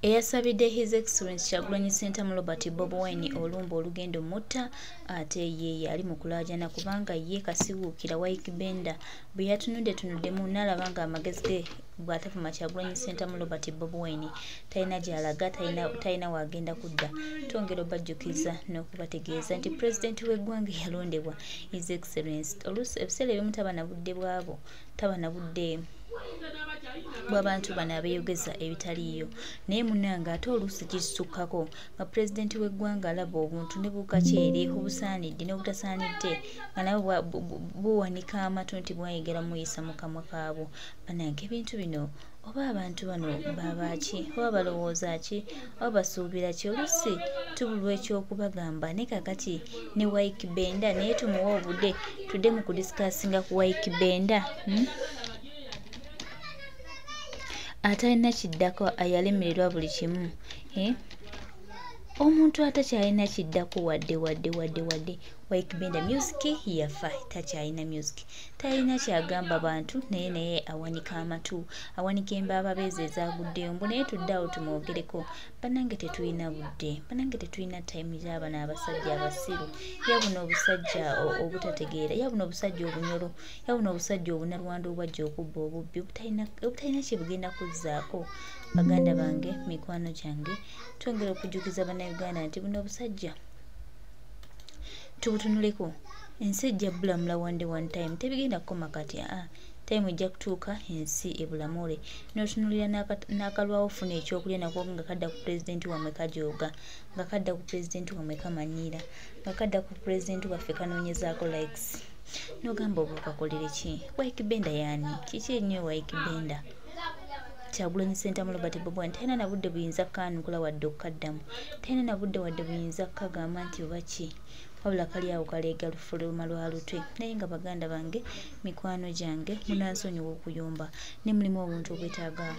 Eyasabidde His Excellency Kyagulanyi Ssentamu Robert Bobi Wine olumbe olugendo mutta ate ye yali mu kulaajana kubanga ye kasiwuukira Ykee Benda bwe yatunudde-tunuddemu n'alaba ng'amagezi ge bw'atavuma Kyagulanyi Ssentamu Robert Bobi Wine talina gy'alaga, talina w'agenda kudda. Twongera obajjukiza n'okubategeeza nti pulezidenti w'eggwanga eyalondebwa His Excellency oluusi ebiseera ebimu taba na budde bwabo, taba na budde bw'abantu bano abeeyogeza ebitaliiyo. Naye munnange ate oluusi kisukkako nga pulezidenti w'eggwanga alaba obuntu ne bukakyere obusaanidde n'obutasaanidde nga nabwo buwanika amatu nti bwayigera muyisa mu kamwa kaabwo. Bannange ebintu bino oba abantu bano baba ki, oba balowooza ki, oba basuubira ki, oluusi tubulwa ekyokubagamba. Ne kaakati ne Ykee Benda naye tumuwe obudde tudde mu kudiscussinga ku Ykee Benda. Atalina kiddako ayalemererwa buli kimu. Omuntu atakyalina kiddako wadde wadde wadde wadde. Ykee Benda music yafa, takyalina music, talina kyagamba bantu, naye naye awanika amatu, awanika embaaba beeze ezaaguddeyo mbu naye tudde awo tumwogereko. Bannange tetulina budde, bannange tetulina time y'abano abasajja abasiru, yabuno obusajja obutategeera, yabuno obusajja obunyolo, yabuno obusajja obunalwanda obwajja okubba obubbi obutalina kye bugenda kuzzaako. Baganda bange, mikwano gyange, twongera okujjukiza Bannayuganda nti buno obusajja tubutunuleko, ensi ejja bulamula one day one time, tebigenda kukoma kati. Time ejja kutuuka ensi ebulamule. N'otunuulira n'akalwawo ofuna ekyokulya nako nga kadda ku pulezidenti wammwe kajooga, nga kadda ku pulezidenti wammwe kamanyiira, nga kadda ku pulezidenti waffe kanoonyezaako likes. N'ogamba oba okakolere ki? Ykee Benda y'ani? Kiki ennyo Ykee Benda? Kyagulanyi Ssentamu Robert Bobi Wine talina na budde buyinza kkaanukula wadde okukaddamu, talina na budde wadde buyinza kkagamba nti oba ki, wabula kali awo kaleega lufuluma lwa lutwe. Naye nga baganda bange, mikwano gyange, munansonyiwa okuyomba, ne mulimu obuntu obwetaaga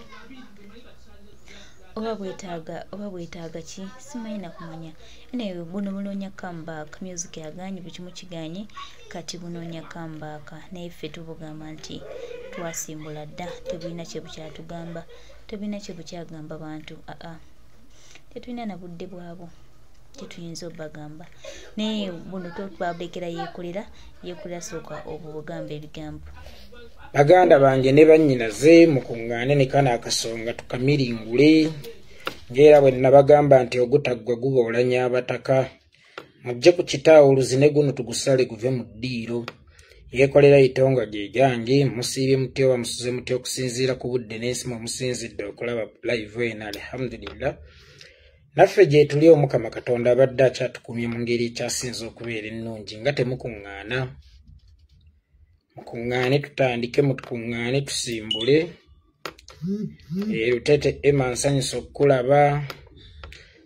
oba bwetaaga oba bwetaaga ki simanyi na kumanya. Anyway, buno bunoonya comeback, music agaanye, buli kimu kigaanye, kati bunoonya comeback. Naye ffe tubugamba nti twasimbula dda, tebulina kye bukyatugamba, tebulina kye bukyagamba bantu. Tetulina na budde bwabwo tetuyinza obbagamba. Naye buno twabulekera yeekolera, yeekolera sooka obwo bugamba ebigambo. Baganda bange ne bannyinaze, mukuŋŋaane ne kano akasonga tukamiringule, ng'era bwe nabagamba nti ogutaggwa guboolanya abataka. Mujje ku kitaawo oluzine guno tugusale guve mu ddiiro. Yeekolera Itonga ge gange. Musiibye mutya oba musuze mutya okusinziira ku budde n'ensi mwe musinzidde okulaba live eno? Alhamdulillah, naffe gye tuli, Omukama Katonda abadde akyatukumye mu ngeri ekyasinze okubeera ennungi. Nga temukuŋŋaana, mukuŋŋaane tutandike, mutukuŋŋaane tusimbule. Lutete Emma, nsanyusa okukulaba.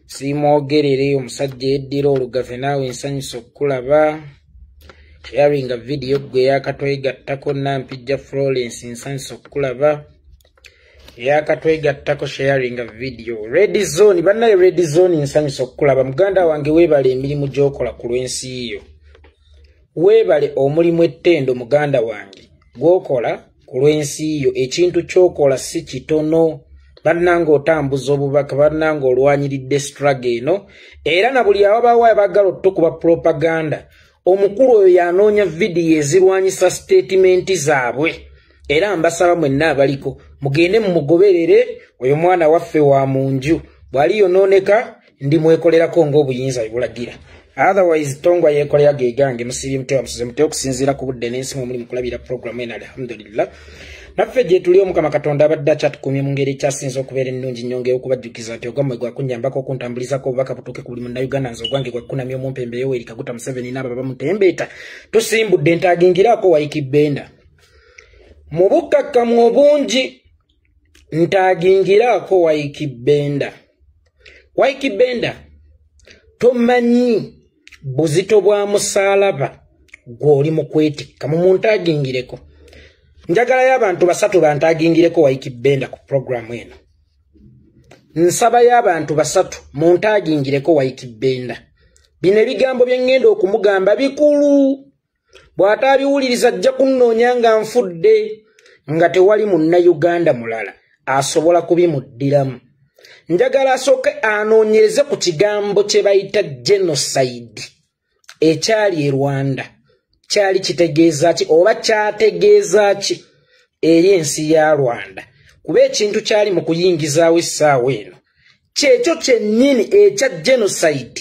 Siimwogerere omusajja eddira olugave, naawe nsanyusa okukulaba. Sharinga vidiyo ggwe eyakatwegattako. Nampijja Florence, nsanyusa okukulaba eyakatwegattako. Sharinga vidiyo. Red Zone bannaye, Red Zone, nsanyusa okukulaba muganda wange. Weebale emirimu gy'okola ku lw'ensi yo, weebale omulimu ettendo muganda wange gw'okola ku lw'ensi yo. Ekintu ky'okola si kitono bannange, otambuza obubaka bannange, olwanyiridde struggle eno, era na buli awabaawo abagala otukuba propaganda, omukulu oyo yanoonya vidiyo ezirwanyisa statement zaabwe. Era mbasaba mwenna abaliko mugende mumugoberere oyo mwana waffe wa mu nju, bw'ali yonooneka ndi mwekolerako ng'obuyinza bwe bulagira. Otherwise Tongwa Yeekolera ge gange. Musiibye mutya, musuze mutya okusinziira ku budde n'ensi mwe muli mu kulabira programu eno? Alhamdulillah, naffe gye tuli, Omukama Katonda abadde akyatukumye mu ngeri ekyasinze okubeera ennungi. Nnyongera okubajjukiza nti ogwammwe gwakunnyambako okuntambulizako obubaka butuuke ku buli Munnayuganda. Nze ogwange gwakkunamya omumpembe Yoweri Kaguta Museveni n'abo bamutembeeta. Tusimbudde ntaagingiraako Ykee Benda mu bukkakkamu obungi, ntaagingiraako Ykee Benda. Ykee Benda, tomanyi buzito bwa musaalaba gw'oli mu kwetikka. Mumuntaagingireko, njagalayo abantu basatu bantaagingireko Ykee Benda ku puroguramu eno. Nsabayo abantu basatu muntaagingireko Ykee Benda. Bino ebigambo bye ŋŋenda okumugamba bikulu, bw'ataabiwuliriza ajja kunnoonya nga nfudde, nga tewali Munnayuganda mulala asobola kubimuddiramu. Njagala asooke anoonyereze ku kigambo kye bayita genocide ekyali e Rwanda. Kyali kitegeeza ki oba kyategeeza ki eri ensi ya Rwanda? Kuba ekintu kyali mu kuyingizaawo essaawa eno kyekyo kyennyini ekya genocide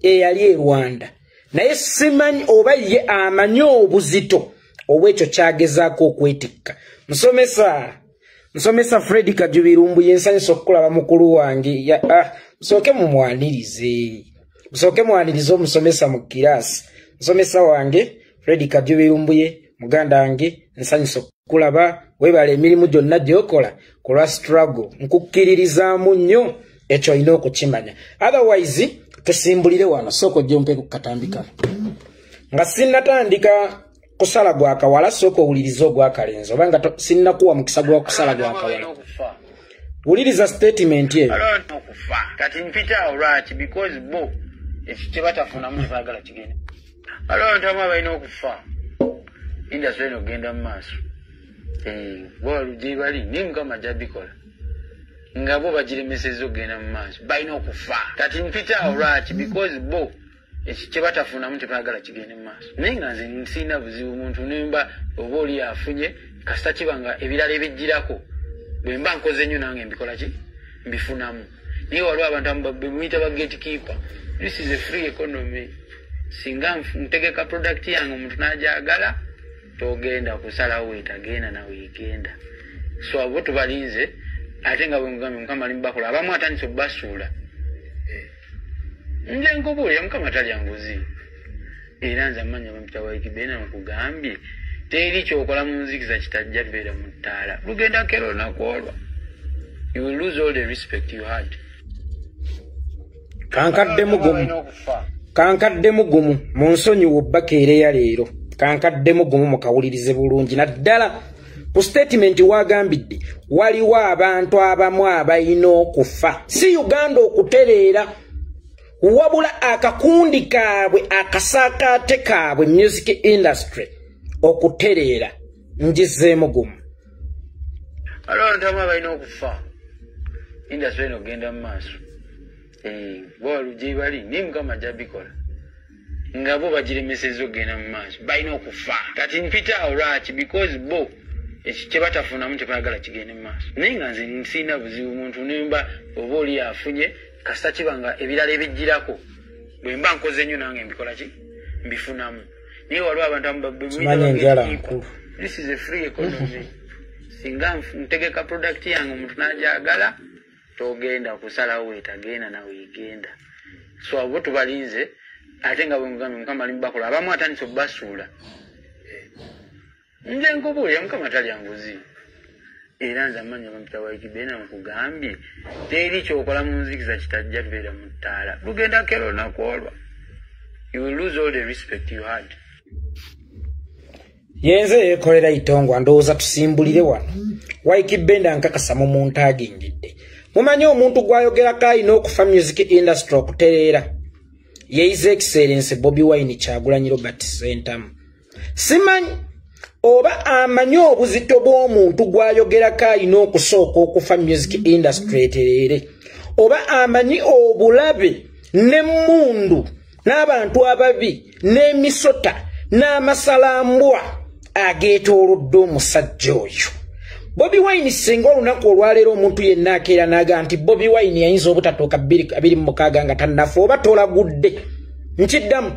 eyali e Rwanda. Naye simanyi oba ye amanyi obuzito obwekyo kyagezaako okwetikka. Musomesa Fred Kajubi Lumbuye, nsanyusa okukulaba mukulu wange. Musooke mumwanirize. Musooke mwanirize omusomesa mu kiraasi. Musomesa wange Fred Kajubi Lumbuye, muganda wange, nsanyusa okukulaba. Weebale emirimu gyonna gy'okola ku lwa struggle. Nkukkiririzaamu nnyo, ekyo olina okukimanya. Otherwise tusimbulire wano. Sooka ojje ompe ku katambi kano. Nga sinnatandika kusala gwa kawala, sooka owulirize ogwakalenzi, obanga sinnakuwa mukisa gwa kusala gwa kawala. Wuliriza statement eyo. Kati mpita awo lwaki? Because bo ekyo kye batafunamu tebaagala kigende. Waliwo abantu abamu abalina okufa industry eno okugenda mu maaso. Bo gye bali naye Mukama ajja bikola nga bo bagiremesezza okugenda mu maaso, balina okufa. Kati mpita awo lwaki? Because bo ekyo kye batafunamu tebaagala kigende mu maaso. Naye nga nze sirina buzibu muntu nemba oba oli afunye, kasita kiba nga ebirala ebijjirako bwe mba nkoze nnyo nange mbikola ki, mbifunamu. Naye waliwo abantu abamu bemuyita ba gatekeeper. This is a free economy. Singa ntegeka product yange omuntu n'agyagala, togenda kusalawo wetagenda nawe egenda. So abo tubalinze, ate nga bwe ngambye Mukama ali mubakola. Abamu atandise obbasuula. Nze nkubuulira Mukama talya nguzi. Era nze amannya bampita Waikibena, nkugambye teri kyokola mu nzikiza kitajja beera mu ttaala. Lugenda kera olunaku olwo. You will lose all the respect you had. Kankaddemu gumu mu nsonyiwo bakeereya leero. Kankaddemu gumu mukawulirize bulungi. Naddala ku statement wagambidde waliwo abantu abamu abalina okufa. Si Uganda okutereera, wabula akakundi kaabwe akasaakaate kaabwe music industry okutereera. Ngizeemu gumu. Waliwo abantu abamu abalina okufa industry eno okugenda mu maaso. Bo gye bali naye Mukama ajja bikola nga bo bagiremesezza okugenda mu maaso, balina okufa. Kati mpita awo lwaki? Because bo ekyo kye batafunamu tebaagala kigende mu maaso. Naye nga nze sirina buzibu muntu nemba oba oli afunye, kasita kiba nga ebirala ebijjirako bwe mba nkoze nnyo nange mbikola ki, mbifunamu. Naye waliwo abantu abamu bemuyita ba gatekeeper. This is a free economy. Singa ntegeka product yange omuntu n'agyagala, togenda kusalawo wetagenda nawe egenda. So abo tubalinze, ate nga bwe ngambye Mukama ali mubakola. Abamu atandise obbasuula. Nze nkubuulira Mukama talya nguzi. Era nze amannya bampita Waikibena, nkugambye teri kyokola mu nzikiza kitajja beera mu ttaala. Lugenda kera olunaku olwo. You will lose all the respect you had. Yenze yeekolera itongwa, ndowooza tusimbulire wano. Waikibenda nkakasa mu muntu agingidde. Mumanyi omuntu gw'ayogerako alina okufa music industry okutereera ye His Excellency Bobi Wine Kyagulanyi Robert Ssentamu. Simanyi oba amanyi obuzito bw'omuntu gw'ayogerako alina okusooka okufa music industry etereere, oba amanyi obulabe n'emmundu n'abantu ababi n'emisota n'amasalambwa ageetoolodde omusajja oyo. Bobi Wine singa olunaku olwaleero omuntu yenna akeera n'agamba nti Bobi Wine yayinza obutatuuka 2026 nga tannafa, oba tolagudde. Nkiddamu,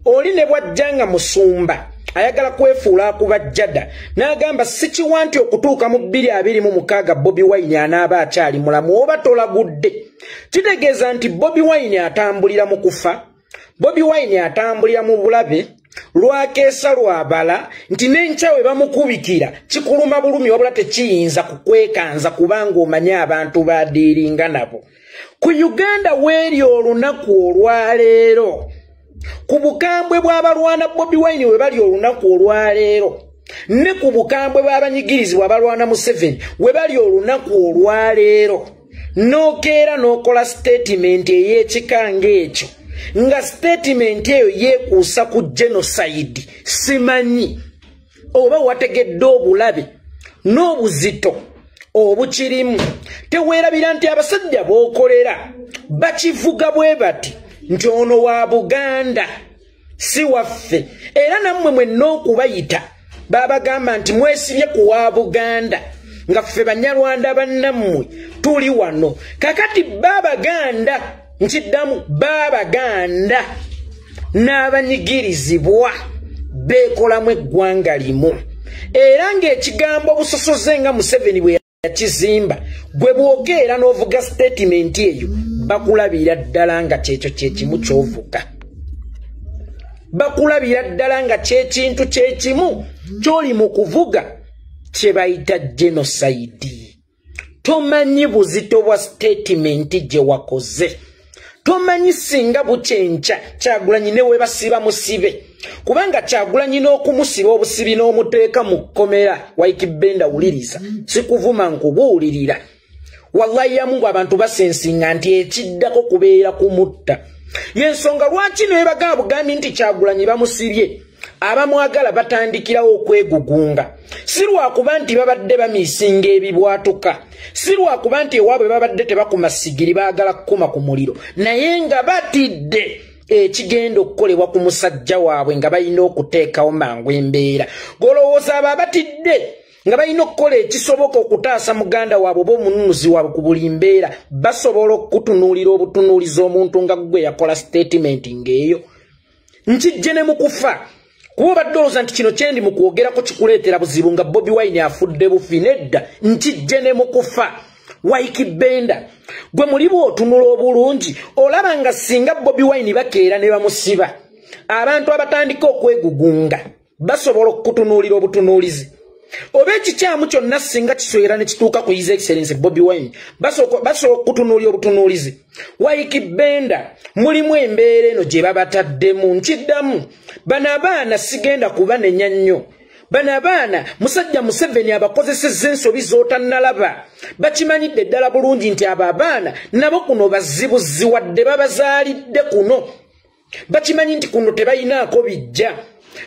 oli ne bw'ajja nga musumba ayagala kwefuula akuba jjada n'agamba sikiwa nti okutuuka mu 2026 Bobi Wine anaaba akyali mulamu, oba tolagudde. Kitegeeza nti Bobi Wine atambulira mu kufa, Bobi Wine atambulira mu bulabe, lwakeesa lwabala nti n'enkya we bamukubikira kikuluma bulumi, wabula tekiyinza kukwekanza kubanga omanyi abantu badiiringa nabo. Ku Uganda weeri olunaku olwaleero, ku bukambwe bw'abalwana Bobi Wine we bali olunaku olwaleero, ne ku bukambwe bw'abanyigirizibwa abalwana Museveni we bali olunaku olwaleero, n'okeera n'okola statement ey'ekika ng'ekyo, nga statement eyo yeekuusa ku genocide. Simanyi oba wategedde obulabe n'obuzito Obukirimu. Teweerabira nti abasajja b'okolera bakivuga bwe bati nti ono wa Buganda si waffe. Era nammwe mwenna okubayita babagamba nti mwesibye ku wa Buganda nga ffe Banyarwanda bannammwe tuli wano. Kakati babaganda, nkiddamu babaganda n'abanyigirizibwa beekolamu eggwanga limu. Era ng'ekigambo obusosoze nga Museveni bwe yakizimba, gwe bw'okeera n'ovuga sitatimenti eyo bakulabira ddala nga kyekyo kyekimu ky'ovuga. Bakulabira ddala nga kyekintu kyekimu ky'oli mu kuvuga kye bayita genocide. Tomanyi buzito bwa sitatimenti gye wakoze. Tomanyi singa bukyenkya Kyagulanyi ne we basiba musibe. Kubanga Kyagulanyi n'okumusiba obusibi n'omuteeka mu kkomera. Ykee Benda wuliriza, sikuvuma nkubuulirira. Wallahi ya Mungu abantu basensinga nti ekiddako kubeera kumutta. Yensonga lwaki ne bagamba bugambi nti Kyagulanyi bamusibye, abamwagala batandikirawo okwegugunga. Si lwakuba nti babadde bamisinga ebibwatuka, si lwakuba nti ewaabwe babadde tebakuma sigiri baagala kukuma ku muliro, naye nga batidde ekigenda okukolebwa ku musajja waabwe nga balina okuteekawo mangu embeera. Golowooza abo abatidde nga balina okukola ekisoboka okutaasa muganda waabwe oba omununuzi waabwe ku buli mbeera, basobola okutunuulira obutunuulizi omuntu nga gwe yakola sitatimenti ng'eyo. Nkijje ne mu kufa. Kuba obadde olowooza nti kino kyendi mu kwogerako kikuleetera buzibu nga Bobi Wine afudde bufi. Nedda, nkijje ne mu kufa. Ykee Benda, gwe muli bw'otunula obulungi olaba nga singa Bobi Wine bakeera ne bamusiba, abantu abatandika okwegugunga basobola okutunuulira obutunuulizi. Oba ekikyamu kyonna singa kiswera ne kituuka ku His Excellency Bobi Wine, basobola okutunuulira obutunuulizi. Ykee Benda, mulimu embeera eno gye babataddemu. Nkiddamu, bano abaana sigenda kubanenya nnyo. Bano abaana musajja Museveni abakozesezza ensobi z'otannalaba. Bakimanyidde ddala bulungi nti abo abaana nabo kuno bazibuziwadde, babazaalidde kuno. Bakimanyi nti kuno tebalinaako bijja.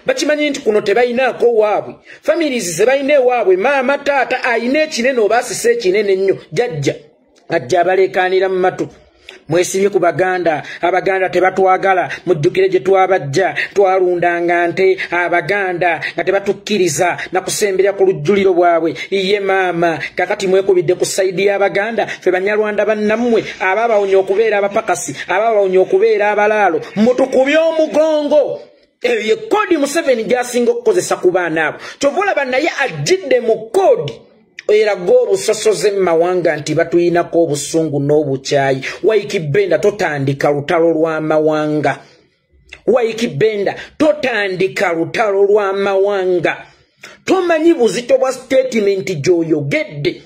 Bakimanyi nti kuno tebalinaako waabwe. Families ze balina ewaabwe, maama taata ayina ekinene oba asise ekinene ennyo, jjajja ajja abaleekaanira mu matu. Mwesibye ku Baganda, Abaganda tebatwagala, mujjukire gye twabajja, twalundanga nte Abaganda nga tebatukkiriza na kusemberera ku lujjuliro bwabwe. Iye maama, kakati mwekubidde ku sayidi y'Abaganda, ffe Banyarwanda bannammwe abaabawonya okubeera abapakasi, abaabawonya okubeera abalaalo, mutukubye omugongo. Eyo ye koodi Museveni gy'asinga okukozesa ku baana abo. Kyova olaba naye ajjidde mu koodi eraga obusosoze mu mawanga nti batuyinako obusungu n'obukyayi. Ykee Benda, totandika lutalo lw'amawanga. Ykee Benda, totandika lutalo lw'amawanga. Tomanyi buzito bwa sitatimenti gy'oyogedde.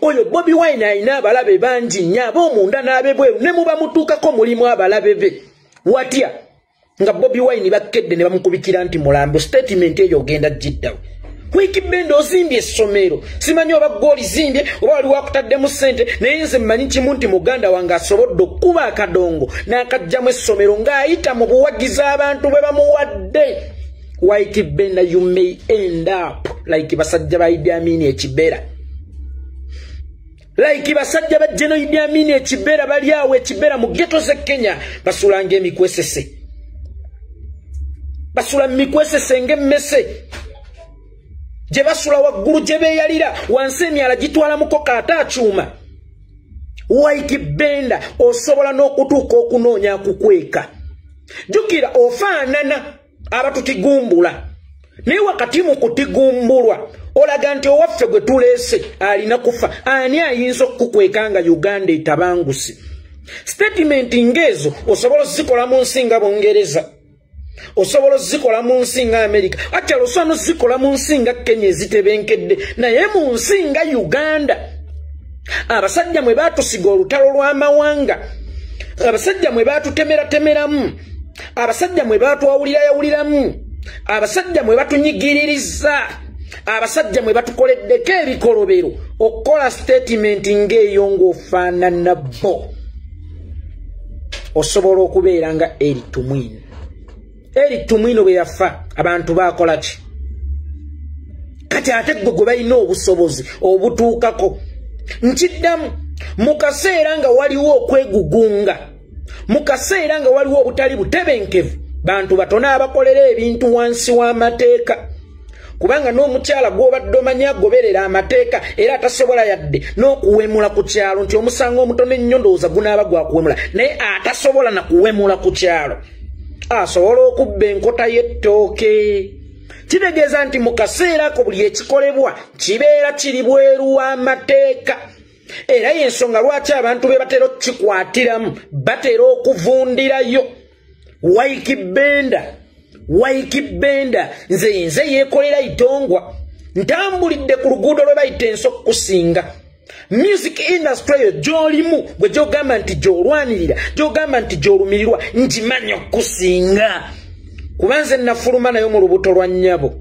Oyo Bobi Wine alina abalabe bangi nnyo ab'omunda n'ab'ebweru, ne muba mutuukako mulimu abalabe be. Watya nga Bobi Wine bakkedde ne bamukubikira nti mulambo, sitatimenti eyo ogenda giddawo. Ykee Benda ozimbye essomero, simanyi oba gwe olizimbye oba wali wakutaddemu ssente, naye nze mmanyi kimu nti muganda wange asobodde okkuba akadongo n'akaggyamu essomero ng'ayita mu buwagizi abantu bwe bamuwadde. Ykee Benda, you may end up like basajja ba Idi Amin ekibera. Like basajja ba General Idi Amin ekibera bali awo ekibera mu ghetto z'e Kenya basulanga emikwesese. Basula mikwesese ng'emmese. Gye basula waggulu gye beeyalira, wansi emyala gitwala mukoka ate akyuma. Ykee Benda, osobola n'okutuuka okunoonya akukweka. Jjukira ofaanana abatutigumbula, naye wakati mu kutigumbulwa olaga nti owaffe gwe tuleese alina kufa. Ani ayinza okukukweka nga Uganda etabanguse? Sitatimenti ng'ezo osobola ozikola mu nsi nga Bungereza, osobola ozikola mu nsi nga Amerika, akyalo osobola n'ozikola mu nsi nga Kenya ezitebenkedde, naye mu nsi nga Uganda abasajja mwe baatusiga olutalo lw'amawanga, abasajja mwe baatutemeratemeramu, abasajja mwe baatwawulirayawuliramu, abasajja mwe batunyigiririza, abasajja mwe batukoleddeko ebikolobero, okukola sitatimenti ng'eyo ng'ofaanana bo osobola okubeera nga Elly Tumwine. Elly Tumwine bwe yafa abantu baakola ki? Kati ate gwe gwe balina obusobozi obutuukako. Nkiddamu, mu kaseera nga waliwo okwegugunga, mu kaseera nga waliwo obutali butebenkevu, bantu batono abakolera ebintu wansi w'amateeka. Kubanga n'omukyala gw'obadde omanyi agoberera amateeka era atasobola yadde n'okuwemula ku kyalo, nti omusango omutono ennyo ndowooza gunaaba gwa kuwemula, naye atasobola na kuwemula ku kyalo asobola okubba enkota y'ettooke. Kitegeeza nti mu kaseera ako buli ekikolebwa kibeera kiri bweru w'amateeka. Era y'ensonga lwaki abantu be batera okukikwatiramu batera okuvundirayo. Ykee Benda, nze yeekolera Itongwa, ntambulidde ku luguudo lwe bayita ensi okusinga. Music industry eyo gy'olimu, gwe gy'ogamba nti gy'olwanirira, gy'ogamba nti gy'olumirirwa, ngimanyi okusinga. Kuba nze nafuluma nayo mu lubuto lwa nnyabo,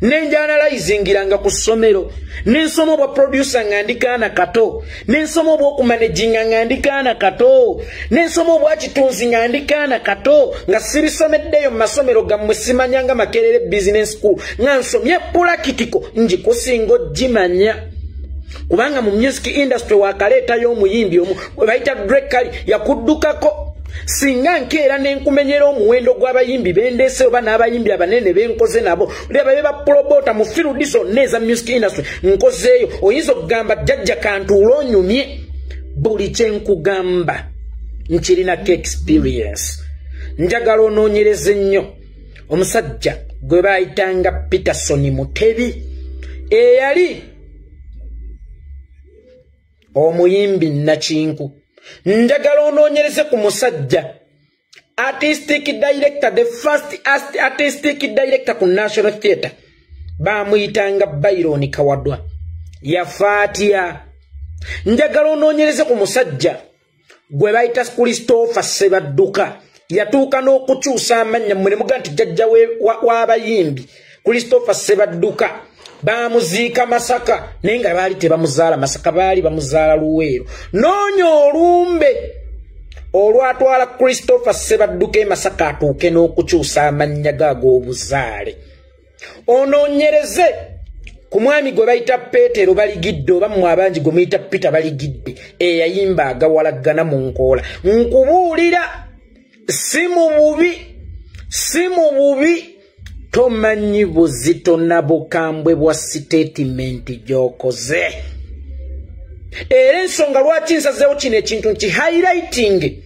nenjanalizingiranga ku ssomero, nensoma obwa producer nga ndi kaana kato, nensoma obw'okumanaginga nga ndi kaana kato, nensoma obwakitunzi nga ndi kaana kato, nga sibisomeddeyo mu masomero gammwe, simanyanga Makerere Business School, nga nsomye practical, ngikusinga ogimanya. Kubanga mu music industry wakaleetayo omuyimbi omu gwe bayita Drake Kali, yakuddukako. Singa nkeera nenkumenyera omuwendo gw'abayimbi bendeese oba n'abayimbi abanene benkoze nabo, leba be bapromota mu field zonna eza music industry nkozeeyo, oyinza okugamba jjajja kantuula onyumye. Buli kye nkugamba nkirinako experience. Njagala onoonyereze nnyo omusajja gwe bayitanga Peterson Mutebi, eyali omuyimbi Nakinku. Njagala onoonyereze ku musajja artistic director, the first artistic director ku National Theatre, bamuyitanga Byron Kawadwa, yafa atya? Njagala onoonyereze ku musajja gwe bayita Christopher Sebadduka, yatuuka n'okukyusa amannya. Mmwe ne mugamba nti jjajja w'abayimbi Christopher Sebadduka bamuziika Masaka, naye nga baali tebamuzaala Masaka, baali bamuzaala Luweero. Noonya olumbe olwatwala Christopher Sebadduka e Masaka atuuke n'okukyusa amannya ge ag'obuzaale. Onoonyereze ku mwami gwe bayita Peetero Baligidde, oba mmwe abangi gwe muyita Peter Baligidde, eyayimba agawalagana mu nkoola. Nkubuulira, si mu bubi, si mu bubi, tomanyi buzito na bukambwe bwa sitatimenti gy'okoze. Era ensonga lwaki nsazeewo kino ekintu nti highlighting,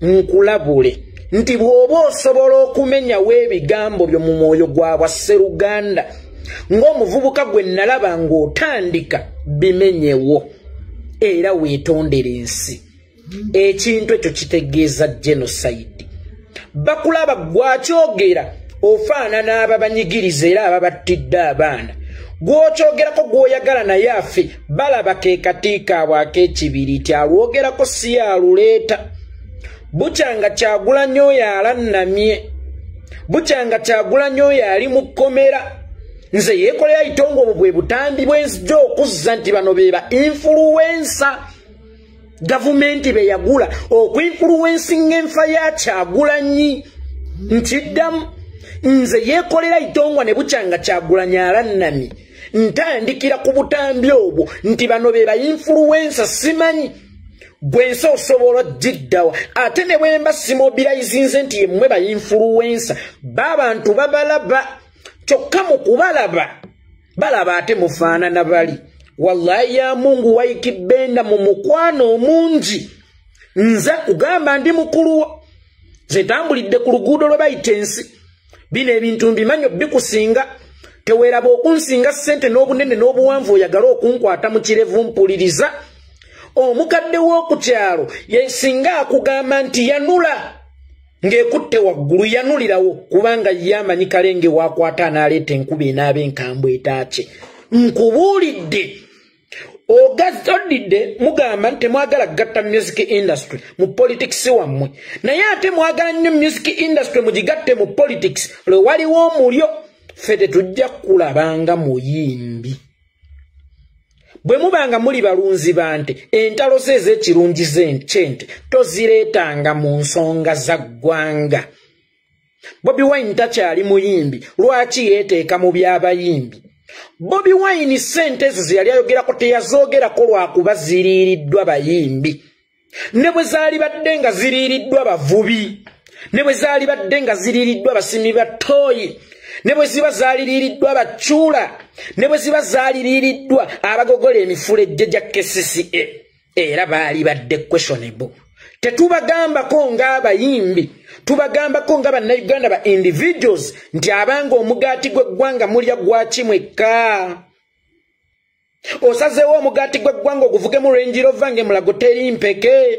nkulabule nti bw'oba osobola okumenyawo ebigambo byo mu mwoyo gwa bwasseruganda ng'omuvubuka gwe nalaba ng'otandika, bimenyewo era weetondere ensi. Ekintu ekyo kitegeeza genocide. Bakulaba gwakyogera ofaanana ababanyigiriza era ababattidde abaana. Gw'okyogerako gw'oyagala naye afe, balaba ke kati kaabwe ak'ekibiriiti, alwogerako si aluleeta. Bukyanga Kyagulanyi oyo alannamye, bukyanga Kyagulanyi oyo ali mu kkomera. Nze yeekolera Itongwa, obwo bwe butambi bwenzijja okuzza nti bano be ba influencer gavumenti be yagula okuinfluencinga enfa ya Kyagulanyi. Nkiddamu, nze yeekolera Itongwa ne bukyanga Kyagulanyi alannamye, ntandikira ku butambi obwo nti bano be ba influencer. Simanyi gwensi osobola giddawa, ate ne bwemba simobilizinze nti yemmwe ba influencer b'abantu babalaba, kyokka mu kubalaba balaba ate mufaanana bali. Wallahi ya Mungu, Ykee Benda, mu mukwano omungi nze kugamba ndi mukuluwo, nze ntambulidde ku luguudo lwe bayita ensi. Bino ebintu mbimanyi bikusinga. Teweeraba okunsinga ssente n'obunene n'obuwanvu oyagala okunkwata mu kirevu. Mpuliriza, omukadde w'oku kyalo singa akugamba nti yanula ng'ekutte waggulu, yanulirawo, kubanga ye amanyi kalenge wakwata n'aleeta enkuba enaaba enkambwe etaakye. Nkubuulidde, ogazzodidde mugamba nti temwagala kugatta music industry mu politics wammwe, naye ate mwagala nnyo music industry mugigatte mu politics. Lwe waliwo omulyo, ffe tetujja kulabanga muyimbi. Bwe mubanga muli balunzi bante, entalo ze ez'ekirungi kyente tozireetanga mu nsonga za ggwanga. Bobi Wine takyali muyimbi, lwaki yeeteeka mu by'abayimbi? Bobi Wine ssente ezo ze yali ayogerako teyazoogerako lwakuba ziriiriddwa bayimbi, ne bwe zaali badde nga ziriiriddwa bavubi, ne bwe zaali badde nga ziriiriddwa basimi ba ttooyi, ne bwe ziba zaaliriiriddwa bacuula, ne bwe ziba zaaliriiriddwa abagogola emifulejje gya KCCA, era baali badde questionable. Tetubagambako ng'abayimbi, tubagambako nga bannayuganda ba individuals nti abanga omugaati gw'eggwanga mulya gwaki mwekka. Osazeewo omugaati gw'eggwanga oguvugemu Range Rover ng'emulago teri mpeke.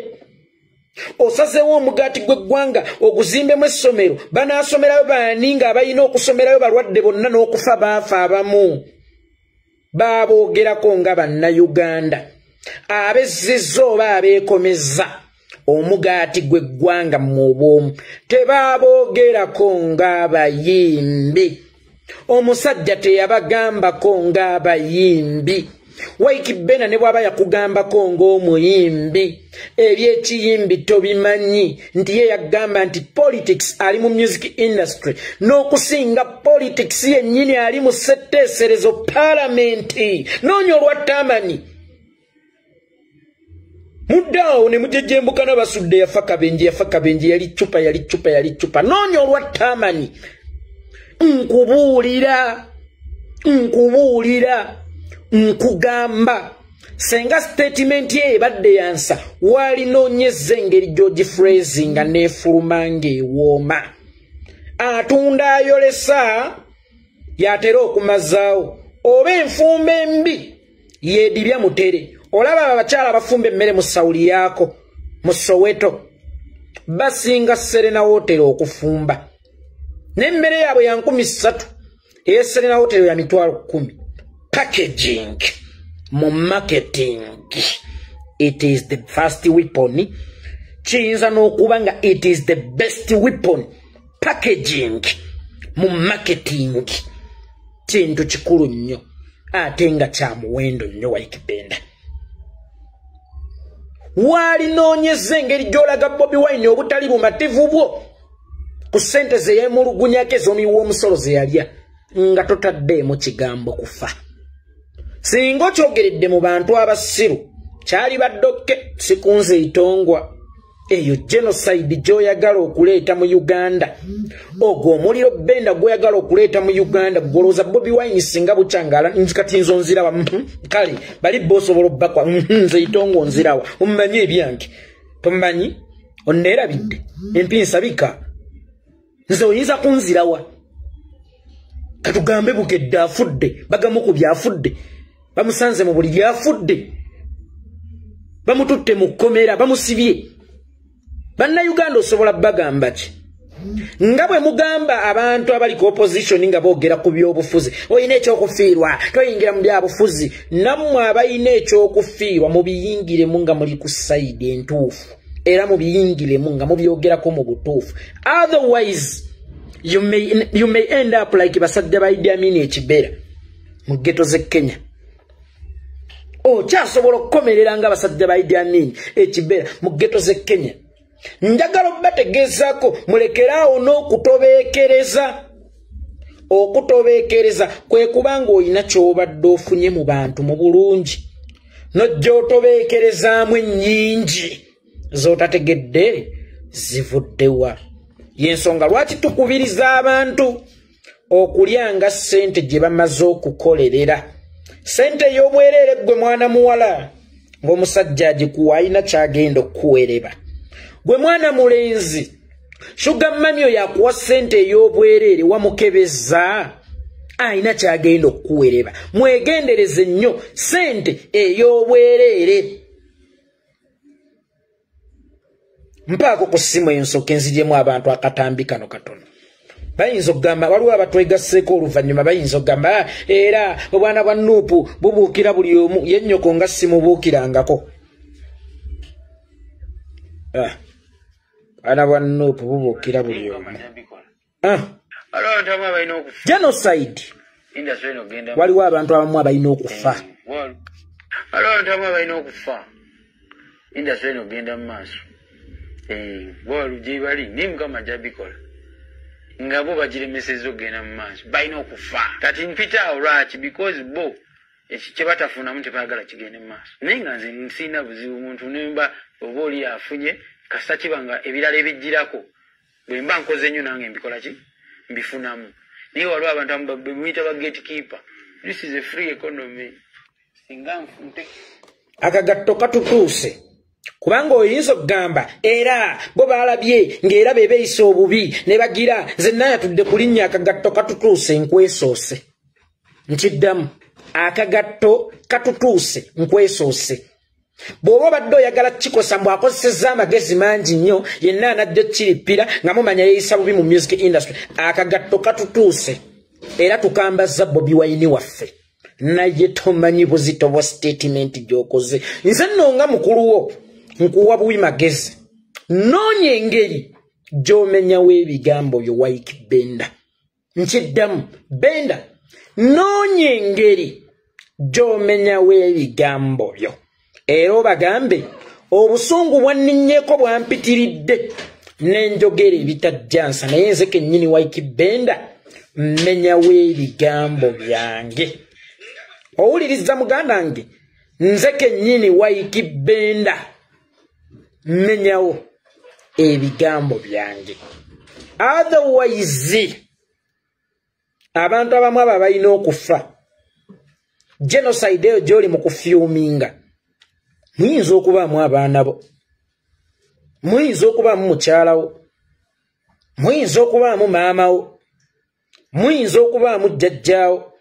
Osazeewo omugaati gw'eggwanga oguzimbemu essomero, banaasomerayo baani ng'abalina okusomerayo balwadde bonna n'okufa baafa abamu. Baaboogerako nga bannayuganda abezzizza oba abeekomezza omugaati gw'eggwanga mu bwomu, tebaboogerako ng'abayimbi. Omusajja teyabagambako ng'abayimbi. Ykee Benda ne bw'aba yakugambako ng'omuyimbi, ebyekiyimbi tobimanyi nti ye yagamba nti politics ali mu music industry, n'okusinga politics yennyini ali mu ssetteeserezo paalamenti. Noonya olwattamanyi muddaawo ne mujejjembukana basudde yafa kabenje, yafa kabenje, yali ccupa, yali ccupa, yali ccupa. Noonya olwattamanyi. Nkubuulira, nkubuulira, nkugamba senga statement ye ebadde yansa, walinoonyezza engeri gy'ogifrasinga n'efuluma ng'ewooma. Atunda ayolesa y'atera okumazaawo, oba enfumba embi yeedibya mutere. Olaba abakyala abafumba emmere mu sawuli yaako mu Soweto basinga Serena Hotel okufumba, n'emmere yaabwe ya 3,000, eya Serena Hotel ya 10,000. Packaging mu marketing, it is the first weapon. Kiyinza n'okuba nga it is the best weapon. Packaging mu marketing kintu kikulu nnyo ate nga kya muwendo nnyo. Ykee Benda, walinoonyezza engeri gy'olaga Bobi Wine obutali bumativu bwo ku ssente ze yeemulugunyako ez'omuwi w'omusolo ze yalya, nga totaddeemu kigambo kufa. Singa okyogeredde mu bantu abasiru kyali baddokke, sikunze itongwa. Eyo genocide gy'oyagala okuleeta mu Uganda, ogwo omuliro Benda gw'oyagala okuleeta mu Uganda, gw'olowooza Bobi Wine singa bukyangala kati nzo nzirawa? Kale bali bo osobola obbakwa, nze itongwa onzirawa? Omumanyi ebyange tomumanyi, onneerabidde empinsabika, nze oyinza kunzirawa? Katugambe Bukedde afudde, bagamukubye afudde, bamusanze mu buli afudde, bamututte mu kkomera, bamusibye. Bannayuganda osobola bagamba ki? Nga bwe mugamba abantu abali ku opposition nga boogera ku byobufuzi, olina ekyokufiirwa, toyingira mu byabufuzi. Nammwe abalina ekyokufiirwa mubiyingiremu nga muli ku side entuufu, era mubiyingiremu nga mubyogerako mu butuufu. Otherwise you may end up like basajja ba Idi Amin ekibera mu ghetto z'e Kenya. Okyasobola okukomerera nga basajja ba Idi Amin ekibera mu ghetto z'e Kenya. Njagala obbategeezaako mulekeraawo n'okutobeekereza. Okutobeekereza kwe kubanga olina ky'obadde ofunye mu bantu mu bulungi, n'ojja otobeekerezaamu ennyingi z'otategedde zivuddewa. Y'ensonga lwaki tukubiriza abantu okulyanga ssente gye bamaze okukolerera. Ssente ey'obwereere ggwe mwana muwala ng'omusajja agikuwa alina ky'agenda okukuwereba. Gwe mwana mulenzi, sugar mummy oyo akuwa ssente ey'obwereere wamukebeza, alina ky'agenda okukuwereba. Mwegendereze nnyo ssente ey'obwereere. Mpaako ku ssimu ensooka enzijemu abantu akatambi kano katono. Bayinza okugamba waliwo abatwegasseeko oluvannyuma, bayinza okugamba era obwana bwa Nuupu bubuukira buli omu, ye nnyoko nga simubuukirangako. Obwana bwa Nuupu bubuukira buli omu. Genocide. Waliwo abantu abamu abalina okufa. Waliwo abantu abamu abalina okufa. Industry eno ogenda mu maaso. Bwalu gye bali naye Mukama ajja bikola. Nga bo bagiremesezza okugenda mu maaso, balina okufa. Kati mpita awo lwaki? Because bo kye batafunamu tebaagala kigende mu maaso. Naye nga nze nsiina buzibu muntu nemba oba oli afunye, kasita kiba nga ebirala ebijjirako bwe mba nkoze nnyo nange mbikola ki, mbifunamu. Naye waliwo abantu abamu bemuyita ba gatekeeper. This is a free economy. Singa nte Akagatto katutuuse, kubanga oyinza okugamba era bo baalabye ng'era be beeyisa obubi ne bagira. Nze naayatudde ku linnya akagatto katutuuse nkwesoose. Nkiddamu, akagatto katutuuse nkwesoose. Bw'oba obadde oyagala kikosa mbw akozesezza amagezi mangi nnyo, yenna anajja okukirippira nga mumanya yeeyisa bubi mu music industry. Akagatto katutuuse era tukambazza Bobi Wine waffe, naye tomanyi buzito bwa statement gy'okoze. Nze nno nga mukulu wo nkuwa buwi magezi, noonya engeri gy'omenyawo ebigambo byo. Ykee Benda, nkiddamu, Benda, noonya engeri gy'omenyawo ebigambo byo era obagambe obusungu bwanninnyeko bwampitiridde n'enjogera ebitajjansa, naye nze kennyini Ykee Benda mmenyawo ebigambo byange. Owuliriza muganda wange, nze kennyini Ykee Benda mmenyawo ebigambo byange. Otherwise abantu abamu abo balina okufa. Genocide eyo gy'oli mu kufyuminga, muyinza okubaamu abaana bo, muyinza okubaamu mukyalawo, muyinza okubaamu maamawo, muyinza okubaamu jjajjaawo,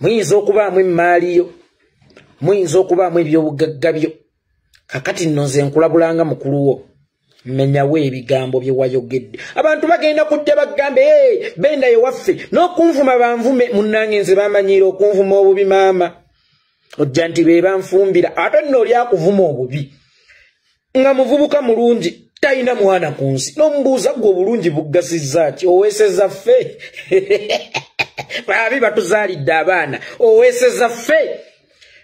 muyinza okubaamu emmaali yo, muyinza okubaamu ebyobugagga byo. Kakati nno nze nkulabulanga mukulu wo, mmenyawo ebigambo bye wayogedde. Abantu bagenda kujja bagambe, hey, Benda ye waffe, n'okunvuma banvume. Munnange nze bamanyiira okunvuma obubi, maama ojja nti be banfumbira. Ate nno oli akuvuma obubi nga muvubuka mulungi, talina mwana ku nsi, n'omubuuza, gwe obulungi buggasizza ki? Oweeseza ffe babi batuzaalidde abaana, oweeseza ffe.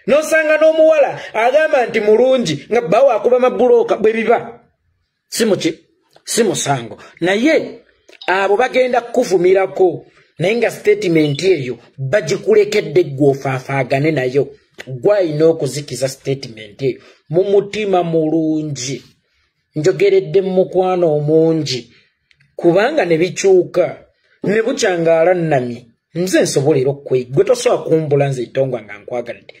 N'osanga n'omuwala agamba nti mulungi nga bbawo akuba mabulooka. Bwe biba si muki, si musango, naye abo bagenda kukuvumirako, naye nga statement eyo bagikulekedde ggwe ofaafaagane nayo. Gwalina okuzikiza statement eyo mu mutima mulungi, njogeredde mu mukwano omungi, kubanga ne bikyuka ne bukyangaala nnamye. Nze nsobola era gwe tosobola kumbula nze itongwa nga nkwagadde.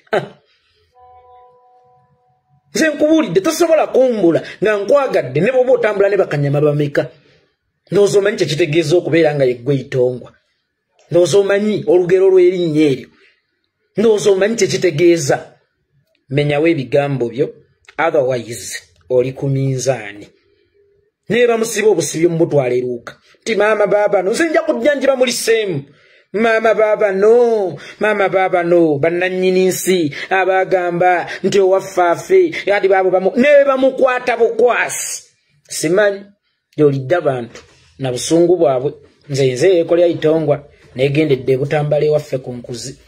Nze nkubuulidde, tosobola kumbula nga nkwagadde ne bw'oba otambula ne bakanyama bameka. Ndowooza omanyi kyekitegeeza okubeera nga yeggwe itongwa. Ndowooza omanyi olugero lw'erinnya eryo. Ndowooza omanyi kyekitegeeza. Menyawo ebigambo byo, otherwise oli ku minzaani. Naye bamusiba obusibi omubutwala eruuka nti maama baabano, nze nja kujja njiba muliseemu. Maama baabano, maama baabano, bannannyini nsi abagamba nti owaffe afe ati baabo bamu ne bamukwata bukwasi. Simanyi gy'olidde abantu na busungu bwabwe. Nze yeekolera itongwa neegendedde ebutambala ewaffe ku nkuzi.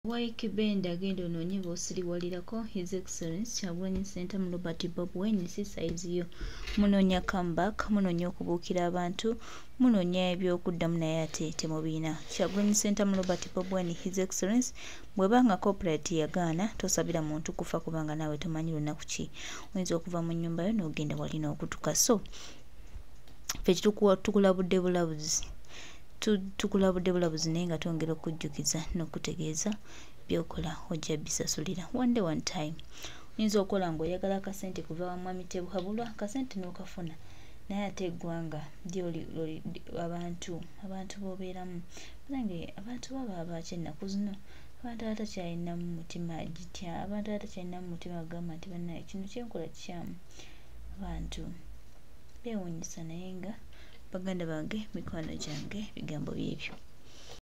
Ykee Benda genda onoonye b'osiriwalirako. His Excellence Kyagulanyi Ssentamu Robert Bobi Wine si sayizi yo. Munoonya comeback, munoonya okubuukira abantu, munoonya ebyokuddamu naye ate temubiina. Kyagulanyi Ssentamu Robert Bobi Wine His Excellence bw'eba nga copyright yagaana, tosabira muntu kufa kubanga naawe tomanyi lunaku ki oyinza okuva mu nnyumba yo n'ogenda wali n'okutuka. So ffe tukulabudde bulabuzi, tukulabudde bulabuzi, naye nga twongera okujjukiza n'okutegeeza byokola ojja bisasulira one day, one time. Oyinza okukola ng'oyagala akasente kuva wa Mwami Tebuhabulwa, akasente n'okafuna, naye ate eggwanga lyoli abantu b'obeeramu banange, abantu baba abaaki ennaku zino, abantu abatakyalinamu mutima gitya, abantu abatakyalinamu mutima gugamba nti bannaye kino kyenkola kikyamu. Abantu beewuunyisa, naye nga baganda bange, mikwano gyange, ebigambo byebyo.